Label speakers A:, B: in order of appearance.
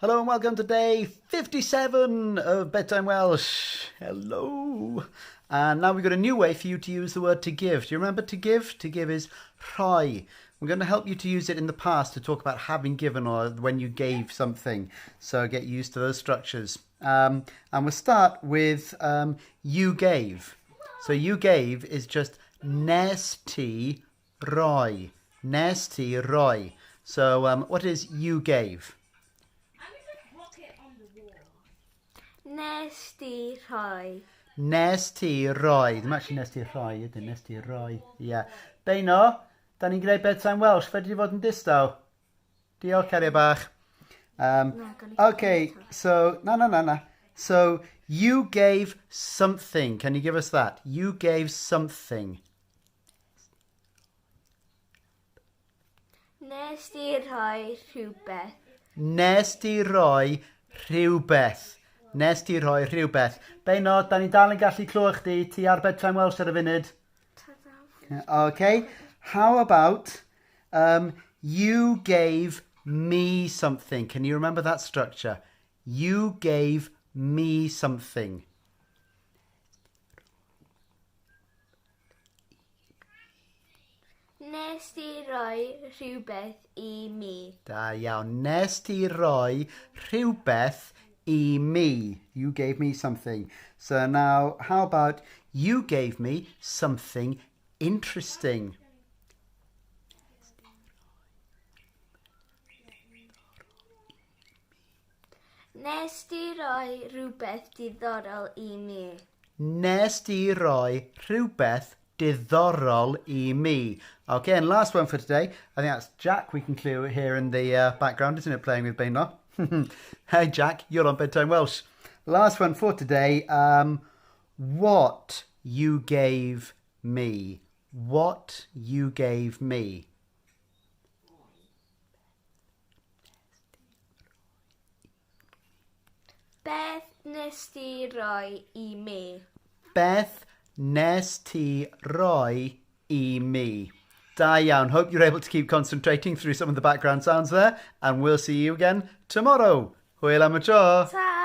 A: Hello and welcome to day 57 of Bedtime Welsh. Hello. And now we've got a new way for you to use the word to give. Do you remember to give? To give is rhoi. We're going to help you to use it in the past to talk about having given or when you gave something. So get used to those structures. Um, and we'll start with um, you gave. So you gave is just nes ti roi. Nes ti roi. So um, what is you gave?
B: Nes ti rhoi.
A: Nes ti roi. Ddim actually nes ti rhoi, ydyn. Nes ti roi. Ie. Yeah. Beino, da ni'n gwneud bedtime Welsh. Fedri di fod yn distaw? Diolch, cariad bach. Um, okay, so, na, na, na, na. So, you gave something. Can you give us that? You gave something.
B: Nes di rhoi rhywbeth.
A: Nes di roi rhywbeth. Nes di rhoi rhywbeth. Beuno, da ni dal yn gallu clywed chdi. Ti ar Bedtime Welsh ar y funud. Okay. How about um, you gave me something? Can you remember that structure? You gave me something.
B: Nes ti roi rhywbeth i mi.
A: Da iawn. Nes ti roi rhywbeth i mi. You gave me something. So now, how about you gave me something interesting?
B: Nes ti roi rhywbeth diddorol i mi.
A: Nes ti roi rhywbeth diddorol i mi. Okay, and last one for today. I think that's Jack we can clear here in the uh, background, isn't it, playing with Beuno? hey, Jack, you're on Bedtime Welsh. Last one for today. Um, what you gave me. What you gave me.
B: Beth nes ti roi i mi?
A: Beth nes ti roi i mi? Da iawn. Hope you're able to keep concentrating through some of the background sounds there, and we'll see you again tomorrow. Hwyl am y tro.
B: Ta!